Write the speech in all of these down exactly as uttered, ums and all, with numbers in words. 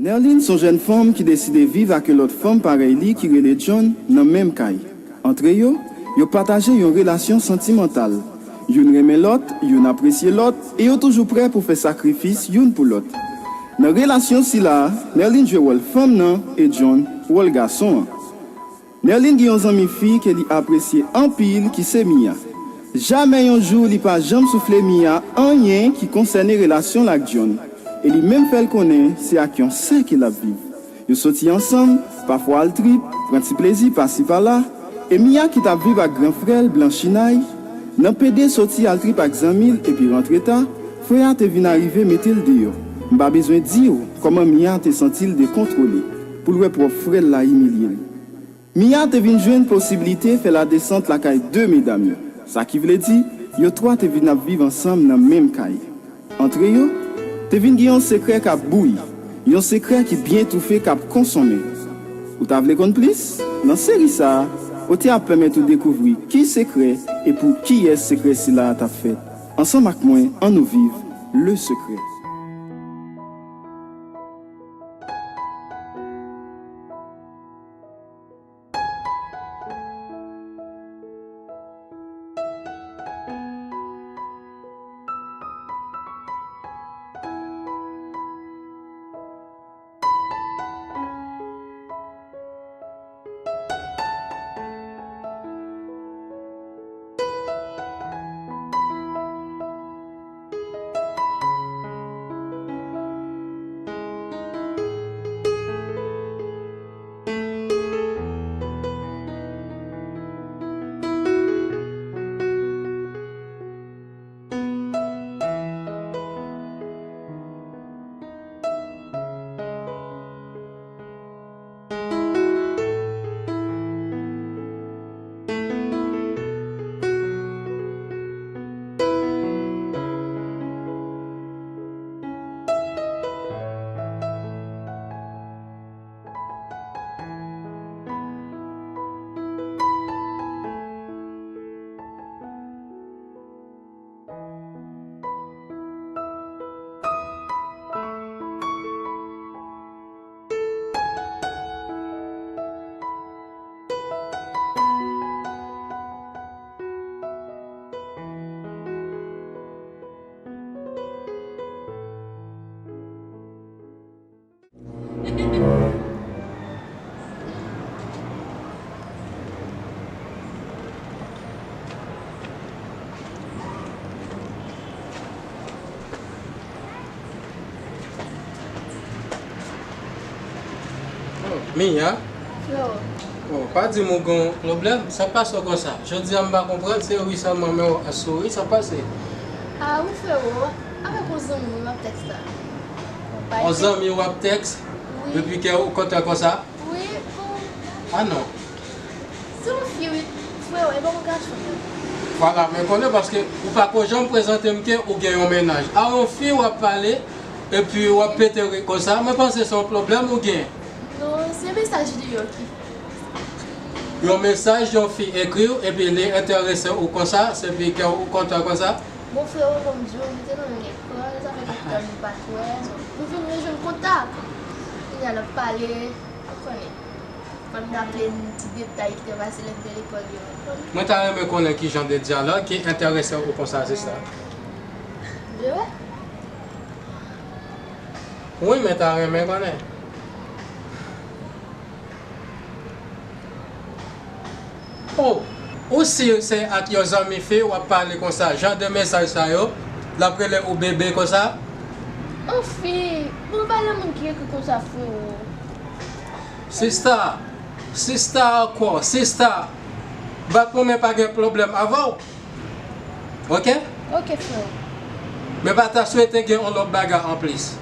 Nerline se yon jèn fanm ki deside viv ak yon lòt fanm parèy li ki rele John nan menm kay. Antre yo, yo pataje yon relasyon santimantal. Youn renmen lòt, youn apresye lòt, e yo toujou prè pou fè sakrifis youn pou lòt. Nan relasyon sila a, Nerline jwe wòl fanm nan e John wòl gason an. Nerline gen yon zanmi fi ke li apresye anpil ki se Mia. Jamè yon jou li pa janm soufle Mia anyen ki konsène relasyon l ak John, e li menm fè l konnen se ak yon sè ke l ap viv. Yo soti ansanm, pafwa al trip, pran ti plezi pasi pala, e Mia ki t ap viv ak gran frè l Blanchinay, nan pede soti al trip ak zanmi l epi rantre ta, frè a te vin arive mete l deyò. M pa bezwen di w kòman Mia te santi l dekontwole pou l wè pwòp frè l la imilye l. Mia te vin jwenn posiblite fè ladesant lakay de medam yo. Sa ki vle di, yo twa te vin ap viv ansanm nan menm kay. Antre yo, te vin gen yon sekrè k ap bouyi, yon sekrè ki byen toufe k ap konsonmen. Ou ta vle konn plis? Nan seri sa a, otè a ap pèmèt ou dekouvri ki sekrè e pou kiyès sekrè sila a t ap fèt. Ansanm ak mwen, ann nou viv Le Secret. Oh, Mia? Yo. Oh, pa di m ou gen yon pwoblèm. Sa pase w konsa? Jodi a m pa konprann, se ri sèlman men w ap souri, sa pase? Ah, wi, frewo. Avèk yon zanmi m ap tèks la. Yon zanmi w ap tèks? Wi. Epi kè w kontan konsa? Wi, bon. Ah non. Se yon fi, wi, frewo, e pa yon gason, non. Vwala, men konnen paske ou pa ko janm prezante m ke ou gen yon mennaj. A yon fi w ap pale, epi w ap pete ri konsa, mwen panse se yon pwoblèm ou gen. Non, se mesaj li yo ki. Yon mesaj yon fi ekri w, epi li enterese w konsa, se pi kè w kontan konsa? Bon, frewo, ban m di w, m te nan lekòl, sa fè kèk tan m pa t wè, nou vin rejwenn kontak. Kounye a n ap pale, ou konnen. Ban m raple n ti detay ki te pase lè n te lekòl yo. Mwen ta renmen konnen ki jan de dyalòg ki enterese w konsa, sista. Vre? Wi, mwen ta renmen konnen. Oh, ou si se ak yon zanmi fi w ap pale konsa, jan de mesaj sa yo, l ap rele ou bebe konsa? Anfen, bon, pa gen moun ki ekri konsa, frewo. Sista, sista ankò, sista. Bat pou mwen pa gen pwoblèm avè w. Ok? Ok, frè. Men pa ta swete gen yon lòt bagay anplis.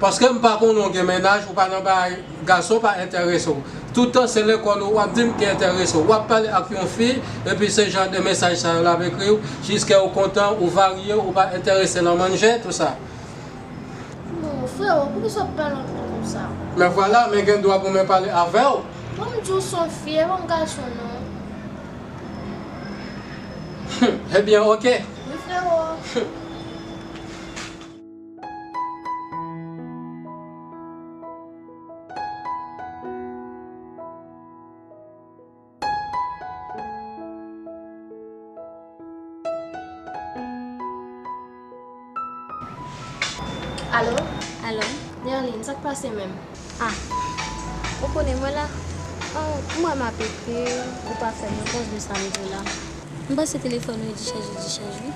Paske m pa konnen w gen mennaj, ou pa nan bagay, gason pa enterese w. Toutan se lekòl ou w ap di m ki enterese w. W ap pale ak yon fi, epi se jan de mesaj sa yo l ap ekri w, jiskè ou kontan, ou varye, ou pa enterese nan manje, tou sa. Non, frè, poukisa w ap pale anpil konsa? Men vwala, men gen dwa pou mwen pale avè w. Bon, m di w se yon fi, e pa yon gason, non. Ebyen, ok. Wi, frewo. Alo? Alo? Nerline, sa k pase menm? Ah, ou konnen mwen la? An, m wè m ap ekri, ou pa fè m repons de sa m di w la. M panse telefòn ou e dichaj, e dichaj, wi.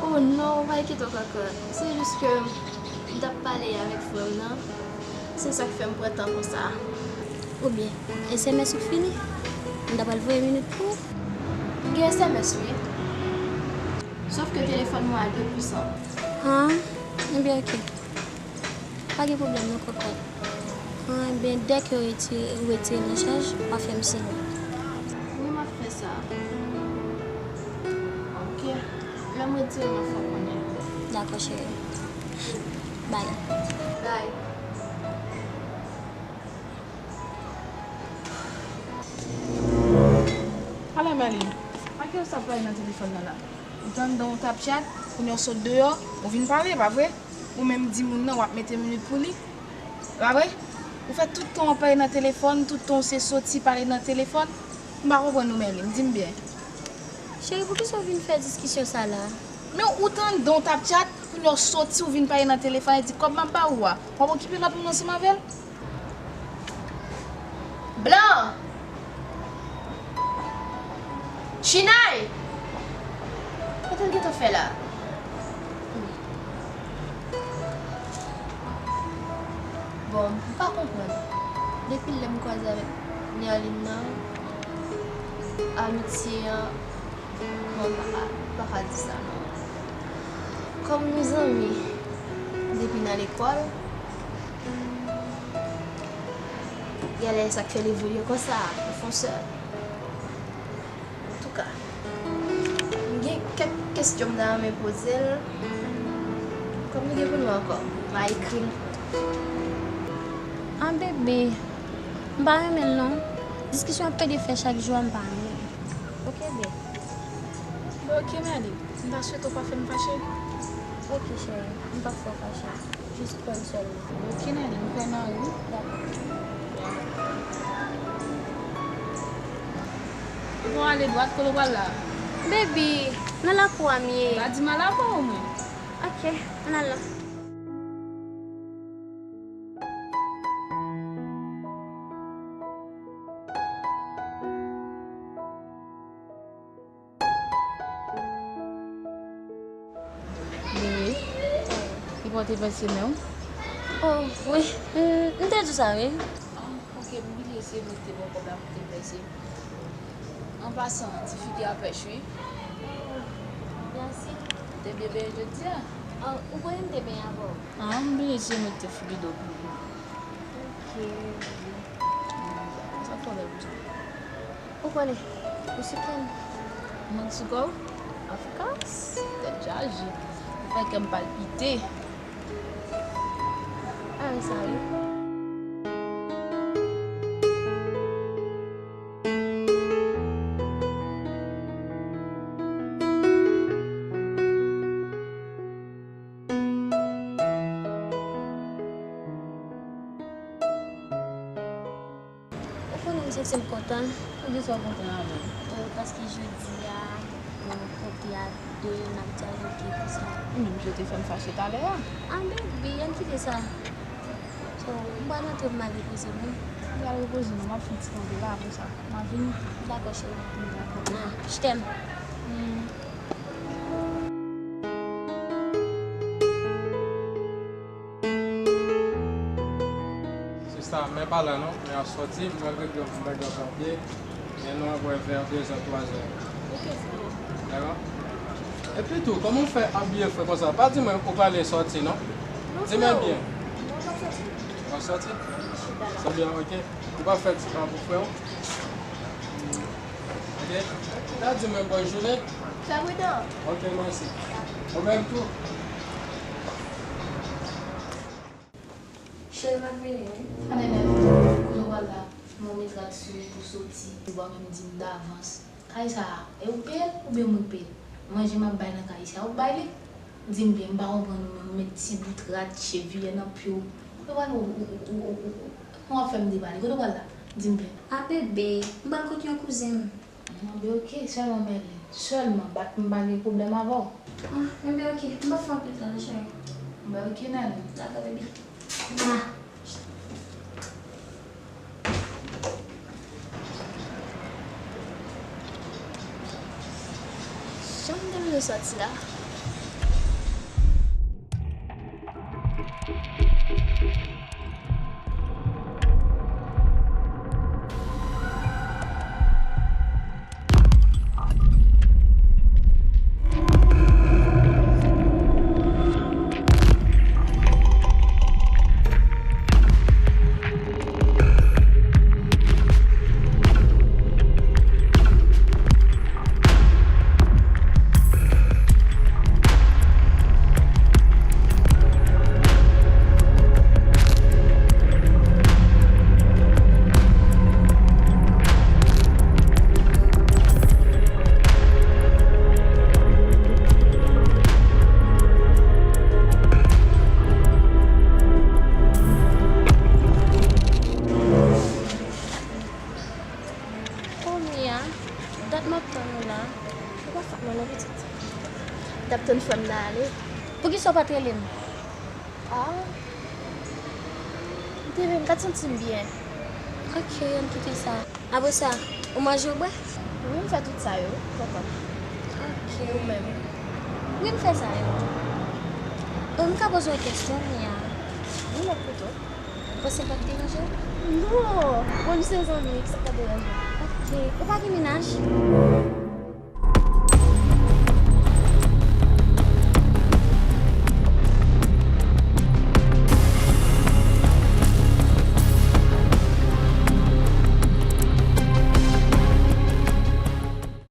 Oh non, ou pa enkyete w kankan. Se jis ke m t ap pale avèk frè m nan. Se sa k fè m pran tan konsa. Oubyen, S M S ou fini? M ta pral voye minit pou ou. M gen S M S, wi. Sòf ke telefòn mwen a de pwisan. Ah, ebyen, oke. Pa gen pwoblèm non, kòkòt. Ah, ebyen, dèke w retire, w retire l nan chaj, w a fè m siy. Wi, m ap fè sa. Oke. Lè m retire l, m ap fè w konnen. Dakò, cheri. Bye. Bye. Alò, Merline, pa gen w sa pale nan telefòn nan la. Ou t anndan w t ap tchat, kounye a w sot deyò, ou vin pale, pa vre? Ou menm di moun nan w ap mete minit pou li, pa vre? Ou fè tout tan w ap pale nan telefòn, tout tan w se soti pale nan telefòn. M pa konprann ou, Merline, di m byen. Cheri, poukisa w vin fè diskisyon sa la? Men ou t anndan w t ap tchat, kounye a w soti, ou vin pale nan telefòn, e di kòb m ap ba ou a, w ap okipe lòt moun ansanm avè l? Blan! Chinay! Kote l gentan fè la? Bon, m pa konprann. Depi lè m kwaze avèk Nerline nan, amitye an, bon, m pa ka, m pa ka di sa non. Kòm nou zanmi depi nan lekòl, genlè sa k fè l evolye konsa, nou fè yon sè. Antouka, m gen kèk kesyon m ta renmen poze l. Kòm li gen pou nou ankò, m a ekri l. Ah, bebe, m pa renmen l non. Diskisyon ap plede fè chak jou a, m pa renmen l. Oke, bebe. Bon, oke, Merline. M ta swete w pa fè m fache. Oke, cheri. M p ap fè w fache. Jis pran l sèlman. Oke, Nerline, m pran nan ri. Dakò. Ou pran ale dwat, kote w pral la? Baby, nan lakou a m ye. Pa di m al avè w, mwen. Oke, ann al la. Bebe, li pa w te prese men w? Oh, wi. M, m te di w sa, wi. Ah, oke, m bliye se mwen ki te ba w kòb la pou te prese. An pasan, ti figi a frèch, wi. Mèsi. Ou te byen benyen jodi a? Ah, ou konnen m te benyen avè w. Ah, m bliye se mwen ki te figi do pou ou. Oke. Sa fè w bèl konsa. Ou konnen, ou sou kè m. Mwen k sou kò w? Of course. Tèt chaje. Ou fè kè m palpite. A, sa wi. Ou konnen m santi m kontan. Poukisa w kontan avè m? Euh, paske jodi a, nou konte a de, n ap dyaloge konsa. Ou menm jan w te fè m fache talè a. Ah, baby, ann kite sa. So, m pral antre pou m al repoze m, wi. Ou pral repoze w, non, m ap fè yon ti kanpe la, apre sa, m ap vini. Dakò, cheri. Dakò. Ah, je t'aime. Hmm. Sista, men pa la non, men ap sòti, m pral regle yon bagay papye, men nou ap wè vè de zè, twa zè. Ok, freo. Dakò? Epi tou, kòman w fè abiye fre konsa? Pa di mwen ou prale sòti non. Non, freo. Di mwen byen. Non, m ap sòti. W ap sòti? Wi, m chita la. Se byen, ok. Ou pa fè ti pa pou frè w? Ok. Ou ta di mwen bòn jounen? Fè pridan. Ok, mèsi. Ou menm tou. Cheri, m ap vini, wi. Ann, ann, ann. Kote w pral la? Mwen met rad sou ou pou soti. Ou pa menm di m davans. Kay sa a, e ou peye l oubyen mwen k peye l? Manje m ap bay nan kay sa a, ou k bay li? Di m byen, m pa konprann ou menm, ou met ti bout rad, cheviyè nan pye w. Kote w pral, ou, ou, ou w ap fè m debale. Kote w pral la? Di m byen. A bebe, m pral kote yon kouzin m. Anben, ok, sèlman Merline. Sèlman, bat m pa gen pwoblèm avè w. Ah, enben, ok, m p ap fè anpil tan non, cheri. Mwen, ok, Nani. Dakò, baby. Ah. Jan m te vle sòti la. Kounye a, dat m ap tann ou la. Ou pa fè mal non, pitit. M t ap tann frè m nan ale. Poukisa w pa t rele m? Ah. M te vle, m pa t santi m byen. Ok, ann kite sa. Apre sa, ou manje, ou bwè? Wi, m fè tout sa yo, tonton. Ok. E ou menm? Wi, m fè sa yo. Bon, m ka poze w kesyon, Mia? Wi, m ap koute w. Ou panse m p ap deranje w? Non! Bon, nou se zanmi, kisa k ap deranje w? Ok. Ou pa gen mennaj?